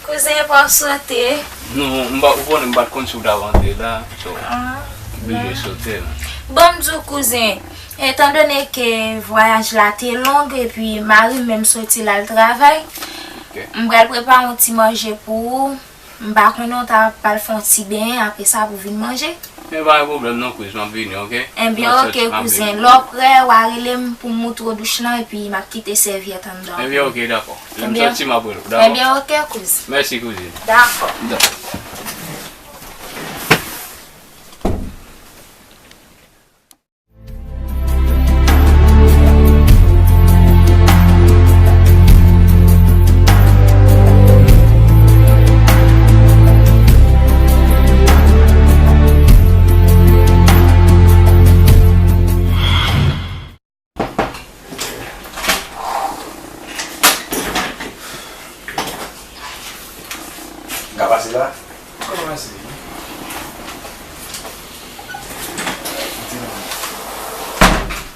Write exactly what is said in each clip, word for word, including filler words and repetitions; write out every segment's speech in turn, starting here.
Kouzen, pa w sote? Non, m pa, ou konnen m pa t konn si w t ap antre la, so, ah, m oblije sote la. Bon, m di w, kouzen, etandone ke vwayaj la te long epi mari m menm soti l al travay, ok, m pral prepare yon ti manje pou ou. M pa konnen, w ta pral fè yon ti benyen, apre sa pou vin manje. Men pa gen pwoblèm non, kouzen, m ap vini, ok? Ebyen, ok, kouzen. Lè w prè, w a rele m pou m moutre w douch lan, epi m ap kite sèvyèt anndan. Ebyen, ok, dakò. Lè m sòti, m ap rele w, dakò? Ebyen, ok, kouzen. Mèsi, kouzin. Dakò. Dakò. Ka pase la? Kòman se?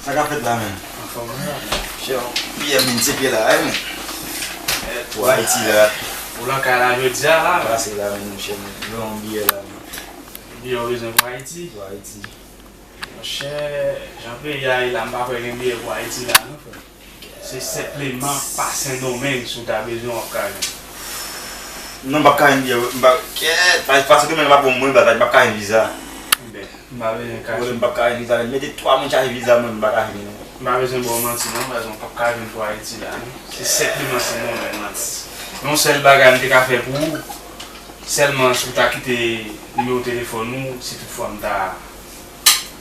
Sa k ap fèt la menm? Anfòm la. Chè, biyè m vin tcheke la, wi, men. Pou Ayiti la. Ou nan kay la jodi a la? Pase la menm, chè, men. Yon biyè la menm. Biyè w bezwen pou Ayiti? Pou Ayiti. Monchè, jan peyi a ye la, m pa kwè gen biyè pou Ayiti la non, frè m. Se senpleman pa Sendomeng, si w ta bezwen, w ap ka jwenn. Non, m p ap ka jwenn biyè, m pa, kèt, pa, pa Sendomeng pa bon mwen, pa, pa, m p ap ka jwenn viza. Ebyen, m pa bezwen kache. M p ap ka jwenn viza, mete twa moun chaje viza mwen, m pa ka jwenn non. M pa bezwen ba w manti non, paske w p ap ka jwenn pou Ayiti la non. Se senpleman Sendomeng, manti. Yon sèl bagay m te ka fè pou ou, sèlman si w ta kite nimewo telefòn ou, si toutfwa m ta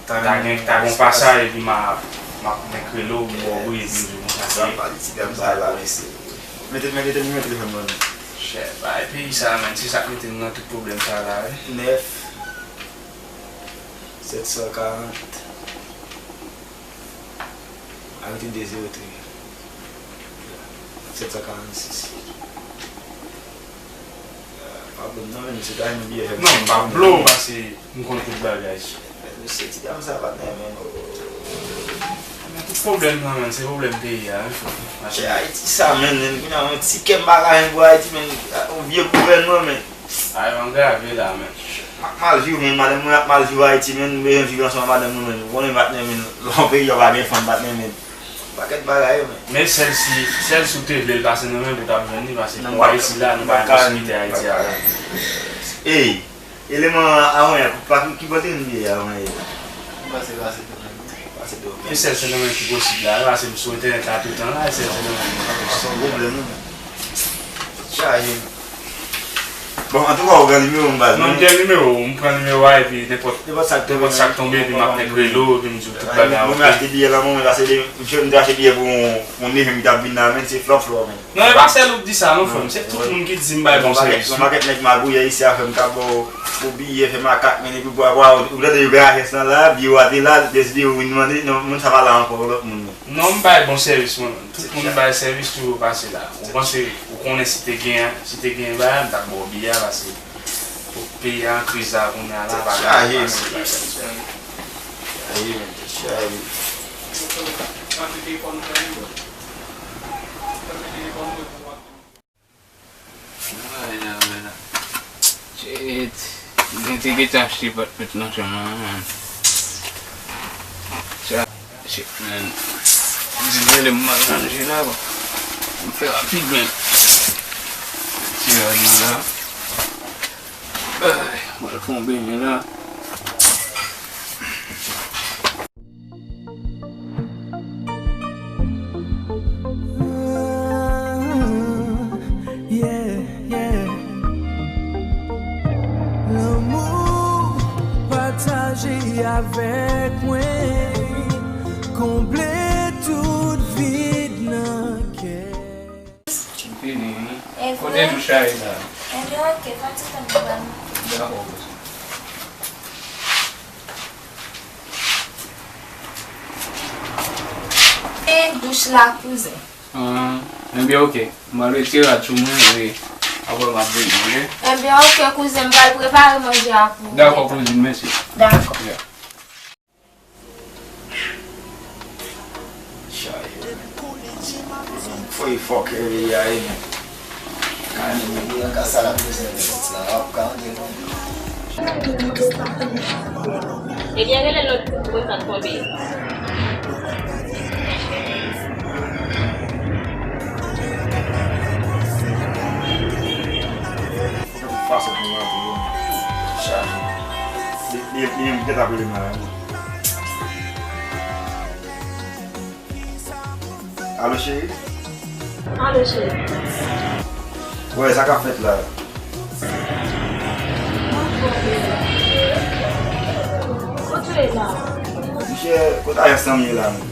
Ta gen, ta gen pasaj epi m a, m ap, m ap rele w, m ba w bri, epi m di w konsa se. Sa pa di ti gad sa la, mesye. Mete, mete nimewo telefòn mwen. Chè, bay peyi sa menm, se sa k mete m nan tout pwoblèm sa la, wi. Nèf, sèt san karant. Arete de zewo tri. Sèt san karannsis. Pa blo m non, men se ta yon biyè fè m. Non, m pa blo w, paske m konn tout bagay. Men mesye, ti dam sa pa t renmen nou. Men tout pwoblèm nan, men se pwoblèm peyi a, wi, frè m. Chè, Ayiti sa, men, men, kounye a, yon ti kè m pa ka jwenn pou Ayiti, men, yon vye gouvènman, men. Ay, angrave la, men. M ap mal viv, men madanm mwen ap mal viv Ayiti, men, m bezwen viv ansanm ak madanm mwen, men. Ou konnen patnè, men, lè w peyi a pa gen fanm, patnè, men. Pakèt bagay, men. Men sèl si, sèl si w te vle l pase nan men pou w t ap jwenn li, paske pou Ayiti la, nou pa gen posibilite Ayiti a la. Ey, eleman a, a, pa ki, ki bò te vin ye a, men. Pase, pase, pase. E sèl Sendomeng ki posib la, wi, paske m sou entènèt la toutan la, e sèl Sendomeng ki posib. Sa se yon pwoblèm, wi. Chaje. Bon, antouka, ou gen nimewo m, baz. Non, m gen nimewo w, m pran nimewo a, epi nenpòt, nenpòt sa k tonbe, nenpòt sa k tonbe, epi m ap nèk rele w, epi m di w tout bagay, mwen, ok. Mwen achte biyè lan mwen, mwen, paske m te achte biyè pou yon, yon neve m ki t ap vin la, men, se flò flò, men. Non, e pa sèl ou k di sa non, frè m. Se tout moun ki di m bay bon sèvis. Yon pakèt nèg magouyè isi a, frè m, k ap ba w, ba w biyè, fè makak, men epi ou tande yo gen ajans lan la, biwo a te la, deside yo vin mande, non, moun sa pa la ankò, lòt moun. Non, m bay bon sèvis, mwen menm. Tout moun m bay sèvis toujou pase la. Ou panse, ou konnen si te gen, si te gen bagay, m t ap ba w biyè a, paske pou peyi a an kriz la, kounye a la, pa gen fasil bagay. Chaje, men. Chaje, men. Ay, la, la, la. Shit. Mwen te gentan achte pat met nan chanm nan, man. Sa, shit, man. Di rele m al ranje la, bon. M fè rapid, man. Ti rad mwen la. Ay, mwen fè yon benyen la. Yeah, yeah. Lanmou pataje avèk mwen konble tout vid nan kè. Fini, wi. Kote douch la ye la? Ebyen, ok, fè ti tan pou mwen. Dakò, kouzen. E douch la, kouzen. Ah, ebyen, ok. M al retire rad sou mwen, e apre m ap vini, ok? Ebyen, ok, kouzen, m pral prepare manje a pou ou. Dakò, kouzin, mèsi. Dakò. Chaje. Foye fòkè peyi a ye, men. Ann ka sa la bezwen pitit la, w ap ka antre non. Ebyen, rele lòt moun sa tonbe. Fason pou mwen antre yo chaje. Li, li, li menm ki t ap rele mwen la. Alo, cheri? Alo, cheri. Wè, sa k ap fèt la? Kote w ye la? Monchè, kote ayans lan m ye la menm?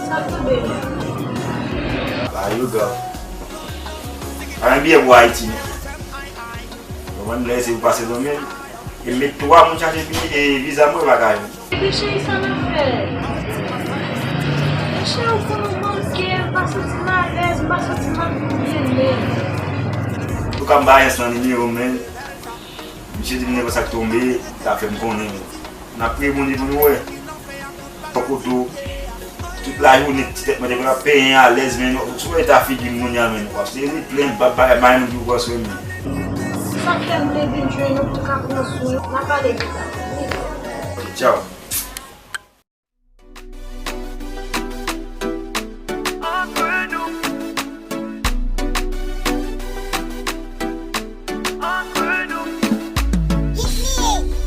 Sa k tonbe menm? Ba yo gav. Pa gen biyè pou Ayiti non. Konprann, lè se pou pase nan men l. E met twa moun chache vi-, e viza mwen pa ka jwenn. Epi cheri, sa n ap fè? Monchè, ou konn manke, m pa santi m alèz, m pa santi m ap byen menm. Antouka, m ba ayans lan nimewo m, men misye di m nenpòt sa k tonbe, l ap fè m konnen. N ap priye Bondye pou nou wè. Poko do, tout lajounen ti tèt mwen te konn ap penyen alèz, men nou, sou eta figi m kounye a, men nou ap sezi plenn, p ap bay, bay moun ki poko sou men. Se sa k fè m te vin jwenn ou pou n ka pran swen, n a pale de sa. Tchaw.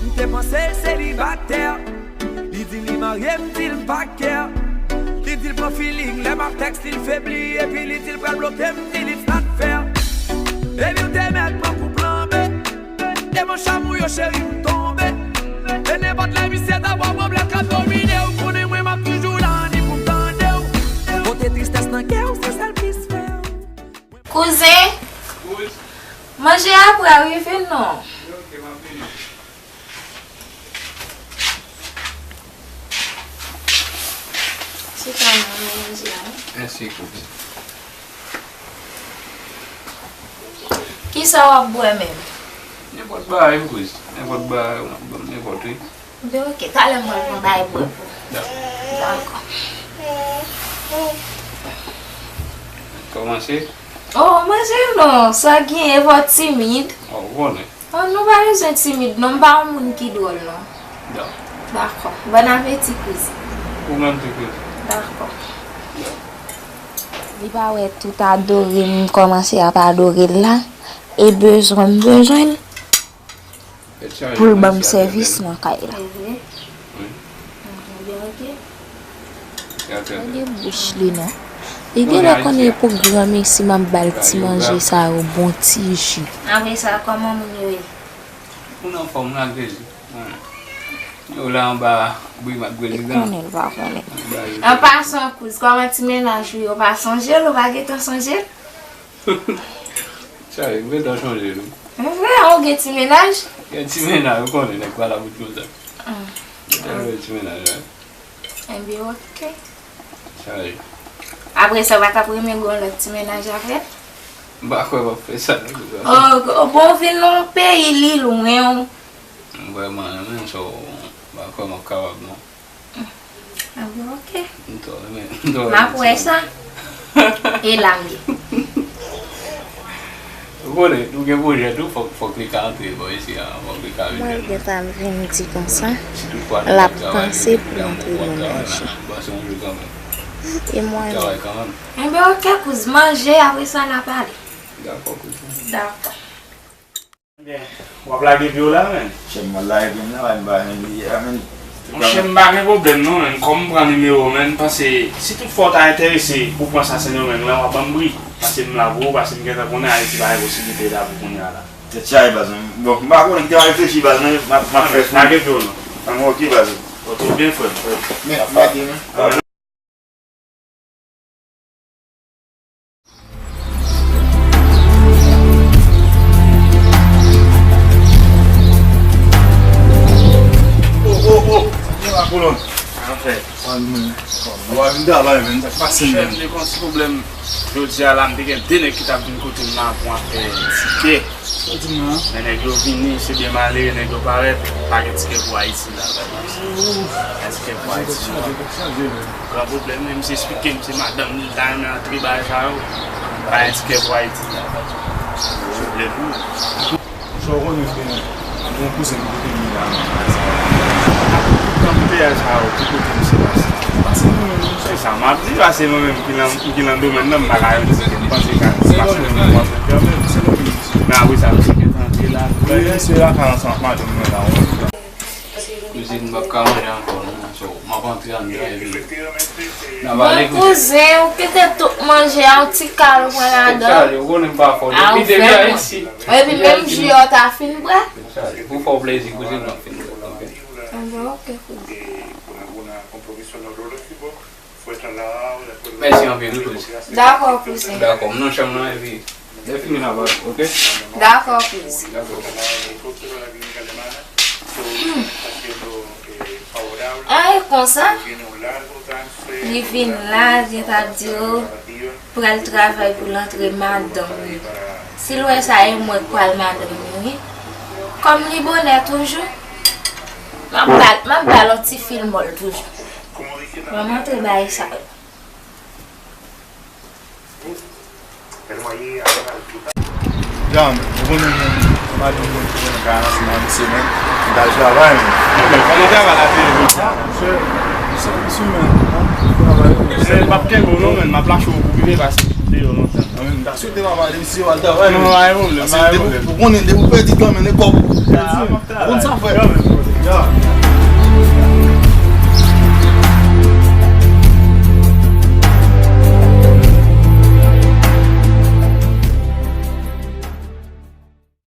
M te panse l selibatè. Li di li marye, m di l m pa kè. Li di l pran feeling, lè m ap tèks li, l febli. Epi li di l pral bloke m, m di l it's not fair. Epi m te mèt pran koup lanbe. Devan chanm ou yo, cheri, m tonbe. E nenpòt lè misye ta pran pwoblèm k ap domine w, konnen mwen m ap toujou la, ni pou m tande w. Pote tristès nan kè w, se sèl plis fè w. Kouzen, manje a pa rive non. Chita non, mwen manje a wi. Mèsi, kouzen. Kisa w ap bwè menm? Nenpòt bagay, kouzen. Nenpòt bagay, w ap ban m nenpòt, wi. Ebyen, oke, talè m pral pran bagay bwè pou ou. Dakò. Dakò. Kòmanse? Oh, manje non, sa gen, e fò timid. Oh, ou konnen. Oh, nou pa bezwen timid non, m pa yon moun ki dwòl non. Dakò. Dakò. Bon apeti, kouzen. Ou menm tou, kouzen. Dakò. Li pa wè tout adore m kòmanse ap adore l la, e bezwen m bezwen l pou l ban m sèvis nan kay la. Gade bouch li non. Li genlè konnen pou granmesi m ap ba l ti manje sa yo, bon ti ji. Apre sa, kòman moun yo ye? Moun anfòm la, Grezi. Yo la anba brimak prezidan. Li konnen, li pa konnen. An pasan, kouz, kòman ti mennaj ou yo, pa sonje l, ou pa gentan sonje l? Sa, m gentan sonje l wi. Vre, ou gen ti mennaj? Gen ti mennaj, ou konnen, nèg pa la pou tout tan. Gentan gen ti mennaj la. Enben, oke. Sa ye. Apre sa, w pa t ap renmen gen yon lòt ti mennaj apre? M pa kwè m ap fè sa non. Oh, bon, w vin nan yon peyi, li lwen w. M vrèman renmen sa w, m pa kwè m ap kapab non. Enben, oke. M twò renmen, m twò renmen. M ap wè sa. E la m ye. Ou konnen, nou gen pwojè tou, fòk, fòk li ka antre bò isi a, fòk li ka vin jwenn nou. Mwen gentan vin di konsa, l ap panse pou l antre nan manje. E mwen menm. Enben, oke, kouz, manje, apre sa, n a pale. Dakò, kouz. Dakò. Ebyen, w ap lage pye w la, menn? Chè m, mwen lage pye m la, m pa janm bliye a, menn. Monchè, m pa gen pwoblèm non, menn. Kòm m pran nimewo w, menn, paske si tout fwa w ta enterese pou pran sa Sendomeng lan, w ap ban m bri. Paske m la pou ou, paske m gentan konnen Ayiti pa gen posiblite la pou kounye a la. Tèt chaje, baz, mwen. Bon, m pa konnen, m te mal reflechi, baz, mwen, m ap, m ap fè sou. Lage pye w non. An, oke, baz. Ok, byen, frè m. Men, lage, men. Oh, oh, oh! Gen la kolòn. Anfèt. Ann, w a vin travay, menn, sa k pase, menn? Monchè, m te gen yon ti pwoblèm. Jodi a la, m te gen de nèg ki t ap vin kote m la pou afè tikè. Sa w di m nan? Men nèg yo vini, se byen malere, nèg yo parèt, pa gen tikè pou Ayiti la. Pa gen tikè pou Ayiti la. Gran pwoblèm, men misye eksplike m, se madanm li, li ta renmen antre bagay sa yo. Pa gen tikè pou Ayiti la. Sa w konnen gen yon kouzen m kote m ye la nan kay sa a. Nan peyaj sa yo, ki kote misye pase? Pase mwen menm, se sa m ap di, pase mwen menm ki nan, ki nan domèn nan, m pa ka yon ti, m panse sa pase mwen menm, m ap fè kanmenm. Se nou menm, misye. Men apre sa, misye gentan antre la. Wi, misye la ka ansanm ak madanm mwen la, wi. Kouzin, m p ap ka manje ankò non, so, m ap antre anndan epi n a pale. Bon, kouzin, ou kite tout manje a, yon ti kal ou pran ladan. Kale, ou konnen m pa fò. Depi, depi Ayiti. Epi menm ji a w ta fin bwè. Kale, pou fè w plezi, kouzin, m ap fin bwè, oke? Anben, oke, kouzin. Mèsi anpil, wi, kouzin. Dakò, kouzin. Dakò, m nan chanm nan, epi lè fini n a pale, oke? Dakò, kouzin. Dakò. An, e konsa? Li vin la, li t ap di, o, pral travay pou l antre madanm li. Si l wè sa, e mwen k pral madanm li, wi. Kòm li bonè toujou, m ap ba l, m ap ba l yon ti fil mòl toujou. Mwen montre bagay sa yo. Jan, ou konnen mwen, mwen pa di mwen ki nan kay ansanm ak misye, men m t al travay, men. Kòman travay la te ye jodi a? Misye, misye, misye, men, travay. Men m p ap kenbe w non, men m ap lache w pou rive pase deyò lontan. Mwen menm, m ta swete papa de misye al travay, men. Non, pa gen pwoblèm, pa gen pwoblèm. Ou konnen, depi w pèdi tan, men, e kòb ou pèdi. Ou konn sa, frè?